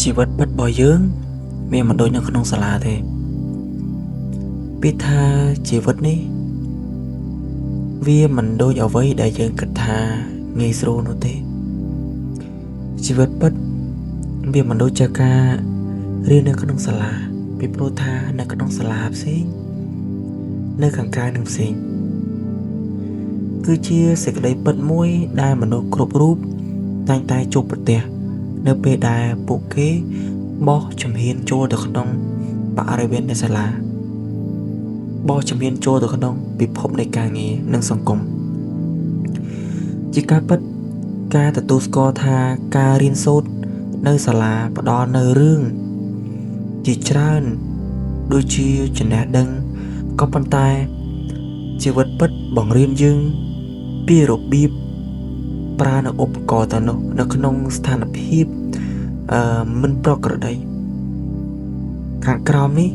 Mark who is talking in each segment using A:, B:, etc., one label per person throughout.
A: ជីវិតពិតរបស់យើងវាមិនដូចនៅក្នុងសាលាទេពាក្យថាជីវិតនេះវាមិនដូចអ្វីដែលយើងគិតថាងាយស្រួលនោះទេជីវិតពិតវាមិនដូចជាការរៀននៅក្នុងសាលាពីព្រោះថានៅក្នុងសាលាផ្សេងនៅខាងក្រៅនឹងផ្សេងគឺជាសេចក្តីពិតមួយដែលមនុស្សគ្រប់រូបតែងតែជួបប្រទះនៅពេលដែលពួកគេបោះជំហានចូលទៅក្នុងបរិវេណនៃសាលាបោះជំហានចូលទៅក្នុងពិភពនៃការងារនិងសង្គមជាការពិតការទទួលស្គាល់ថាការរៀនសូត្រនៅសាលាផ្ដល់នៅរឿងជាច្រើនដូចជាចំណេះដឹងក៏ប៉ុន្តែជីវិតពិតបង្រៀនយើងពីរបៀបប្រើនៅឧបករណ៍ទាំងនោះនៅក្នុងស្ថានភាពមិនប្រក្រតីខាងក្រោមនេះ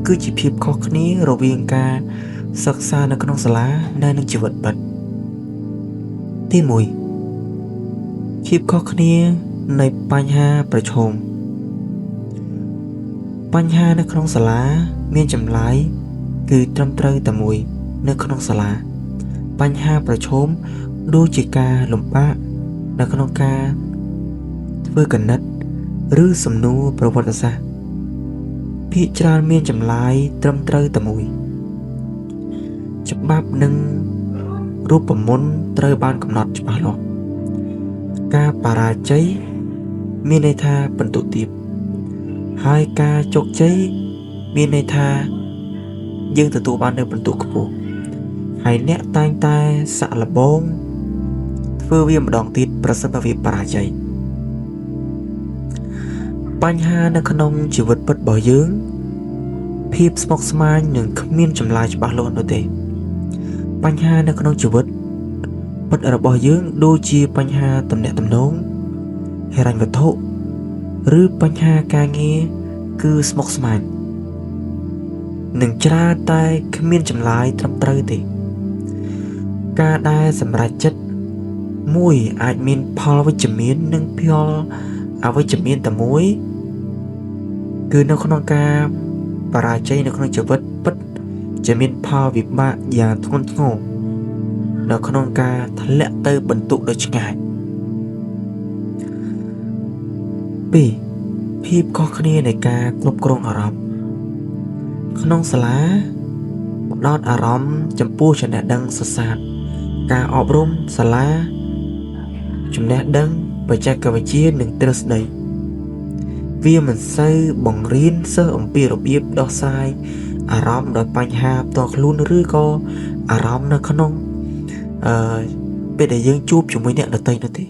A: គឺជាភាពខុសគ្នារវាងការសិក្សានៅក្នុងសាលានិងនឹងជីវិតពិតទី1ភាពខុសគ្នានៃបញ្ហាប្រឈមបញ្ហានៅក្នុងសាលាមានចម្លើយគឺត្រឹមត្រូវតែមួយនៅក្នុងសាលាបញ្ហាប្រឈមដូចជាការលំបាកនៅក្នុងការធ្វើគណិតឬសំណួរប្រវត្តិសាស្ត្រភាគច្រើនមានចម្លើយត្រឹមត្រូវតែមួយច្បាប់និងរូបមន្តត្រូវបានកំណត់ច្បាស់លាស់ការបរាជ័យមានន័យថាពិន្ទុទាបហើយការជោគជ័យមានន័យថាយើងទទួលបាននូវពិន្ទុខ្ពស់ហើយអ្នកតែងតែសាក់លបងធ្វើវាម្ដងទៀតប្រសិនបើវាបរាជ័យបញ្ហានៅក្នុងជីវិតពិតរបស់យើងភាពស្មុគស្មាញនិងគ្មានចម្លើយច្បាស់លាស់នោះទេបញ្ហានៅក្នុងជីវិតពិតរបស់យើងដូចជាបញ្ហាទំនាក់ទំនងហិរញ្ញវត្ថុឬបញ្ហាការងារគឺស្មុគស្មាញនិងច្រើនតែគ្មានចម្លើយត្រឹមត្រូវទេការដែលសម្រេចចិត្តមួយអាចមានផលវិជ្ជមាននិងផលអវិជ្ជមានតែមួយគឺនៅក្នុងការបរាជ័យនៅក្នុងជីវិតពិតជាមានផលវិបាកយ៉ាងធ្ងន់ធ្ងរនៅក្នុងការធ្លាក់ទៅបន្ទុកដ៏ឆ្ងាយ2ភាពខុសគ្នានៃការគ្រប់គ្រងអារម្មណ៍ក្នុងសាលាផ្ដោតអារម្មណ៍ចំពោះចំណេះដឹងសុទ្ធសាធការអប់រំសាលាចំណេះដឹងបច្ចេកវិទ្យានិងទ្រឹស្ដីវាមិនសូវបង្រៀនសិស្សអំពីរបៀបដោះស្រាយអារម្មណ៍ដោយបញ្ហាផ្ទាល់ខ្លួនឬក៏អារម្មណ៍នៅក្នុងពេលដែលយើងជួបជាមួយអ្នកដទៃនោះទេ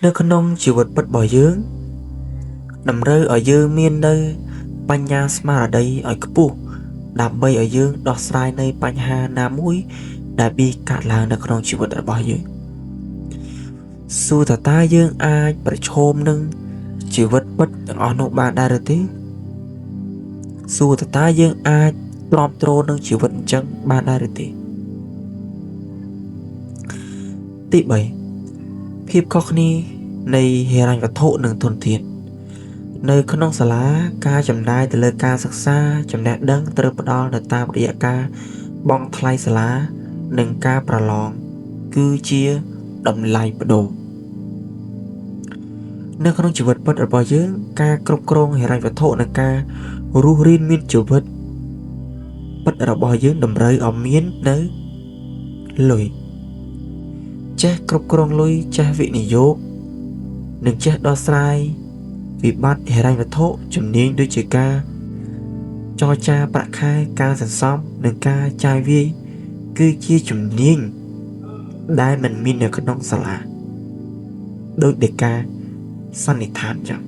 A: នៅក្នុងជីវិតពិតរបស់យើងតម្រូវឲ្យយើងមាននៅបញ្ញាស្មារតីឲ្យខ្ពស់ដើម្បីឲ្យយើងដោះស្រាយនៅបញ្ហាណាមួយដែលវាកើតឡើងនៅក្នុងជីវិតរបស់យើងសួរថាតើយើងអាចប្រឈមនឹងជីវិតពិតទាំងអស់នោះបានដែរឬទេសួរថាតើយើងអាចទ្រាំទ្រនឹងជីវិតអញ្ចឹងបានដែរឬទេទី3ភាពខុសគ្នានៃហិរញ្ញវត្ថុនិងធនធាននៅក្នុងសាលាការចំណាយទៅលើការសិក្សាចំណេះដឹងត្រូវផ្ដល់នៅតាមរយៈការបង់ថ្លៃសាលានិងការប្រឡងគឺជាតម្លៃប្ដូរនៅក្នុងជីវិតពិតរបស់យើងការគ្រប់គ្រងហិរញ្ញវត្ថុនិងការរស់រានមានជីវិតពិតរបស់យើងតម្រូវឲ្យមាននៅលុយចេះគ្រប់គ្រងលុយចេះវិនិយោគនិងចេះដោះស្រាយវិបត្តិហិរញ្ញវត្ថុជំនាញដូចជាការចរចាប្រាក់ខែការសន្សំនិងការចាយវាយគឺជាជំនាញដែលមិនមាននៅក្នុងសាលាដោយដែលការសន្និដ្ឋានចឹង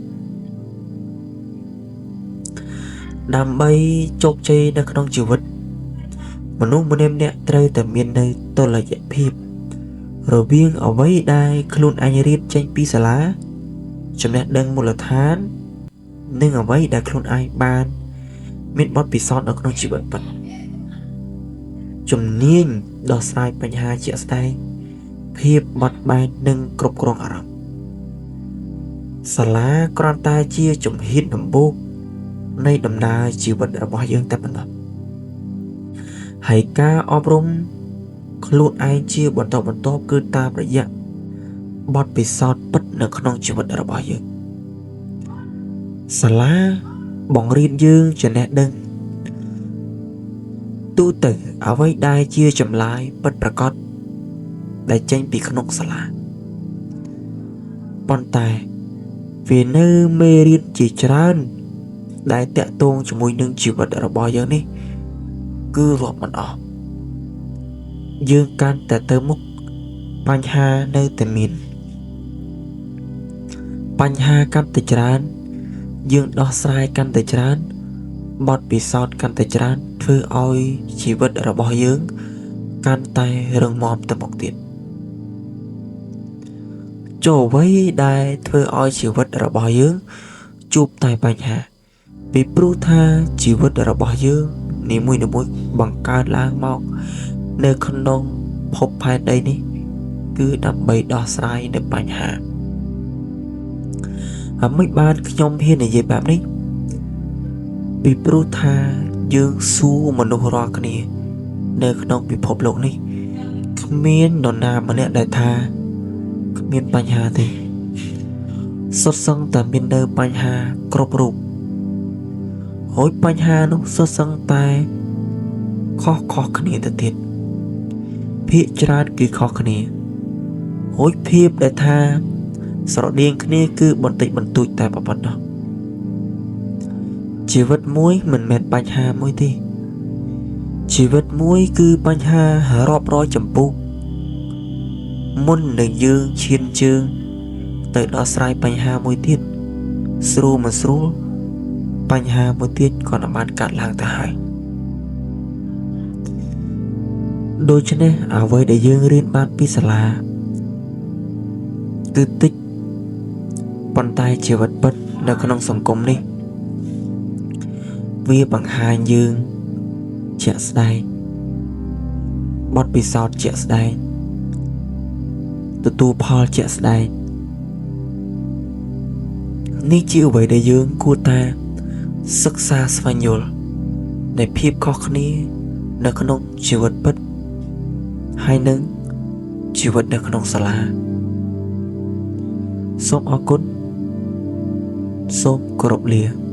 A: ដើម្បីជោគជ័យនៅក្នុងជីវិតមនុស្សម្នាក់ៗត្រូវតែមាននៅតុល្យភាពរវាងអ្វីដែលខ្លួនឯងរៀនចេញពីសាលាចំណេះដឹងមូលដ្ឋាននិងអ្វីដែលខ្លួនឯងបានមានបទពិសោធន៍នៅក្នុងជីវិតពិតជំនាញដោះស្រាយបញ្ហាជាក់ស្ដែងភាពបត់បែននិងគ្រប់គ្រងអារម្មណ៍ សាលាគ្រាន់តែជាជំហានដំបូងនៃដំណើរជីវិតរបស់យើងតែប៉ុណ្ណោះហើយការអប់រំខ្លួនឯងជាបន្តបន្ទាប់គឺតាមរយៈបទពិសោធន៍ពិតនៅក្នុងជីវិតរបស់យើងសាលាបង្រៀនយើងចំណេះដឹងទូទៅអ្វីដែលជាចម្លើយពិតប្រាកដដែលចេញពីក្នុងសាលាប៉ុន្តែវានៅមេរៀនជាច្រើនដែលតាក់ទងជាមួយនឹងជីវិតរបស់យើងនេះគឺរាប់មិនអស់យើងកាន់តែទៅមុខបញ្ហានៅតែមានបញ្ហាកាន់តែច្រើនយើងដោះស្រាយកាន់តែច្រើនបទពិសោធន៍កាន់តែច្រើនធ្វើឲ្យជីវិតរបស់យើងកាន់តែរឹងមាំទៅមុខទៀតចូលអ្វីដែលធ្វើឲ្យជីវិតរបស់យើងជួបតែបញ្ហាពីព្រោះថាជីវិតរបស់យើងនីមួយៗបង្កើតឡើងមកនៅក្នុងភពផែនដីនេះគឺដើម្បីដោះស្រាយនៅបញ្ហាហើយមិនបានខ្ញុំហ៊ាននិយាយបែបនេះពីព្រោះថាយើងសួរមនុស្សរាល់គ្នានៅក្នុងពិភពលោកនេះគ្មាននរណាម្នាក់ដែលថាគ្មានបញ្ហាទេសុទ្ធសឹងតែមាននៅបញ្ហាគ្រប់រូបហើយបញ្ហានោះសុទ្ធសឹងតែខុសៗគ្នាទៅទៀតភាគច្រើនគឺខុសគ្នាហើយភាពដែលថាស្រដៀងគ្នាគឺបន្តិចបន្តួចតែប៉ុណ្ណោះជីវិតមួយមិនមែនបញ្ហាមួយទេជីវិតមួយគឺបញ្ហារាប់រយចម្ពោះមុននឹងយើងឈានជើងទៅដោះស្រាយបញ្ហាមួយទៀតស្រួលមិនស្រួលបញ្ហាមួយទៀតក៏នឹងបានកើតឡើងទៅហើយដូច្នេះអ្វីដែលយើងរៀនបានពីសាលាគឺតិចប៉ុន្តែជីវិតពិតនៅក្នុងសង្គមនេះវាបង្ហាញយើងជាក់ស្ដែងបទពិសោធន៍ជាក់ស្ដែងទទួលផលជាក់ស្ដែងនេះជាអ្វីដែលយើងគួរតែសិក្សាស្វែងយល់នៃភាពខុសគ្នានៅក្នុងជីវិតពិតហើយនឹងជីវិតនៅក្នុងសាលាសូមអរគុណសូមគោរពលា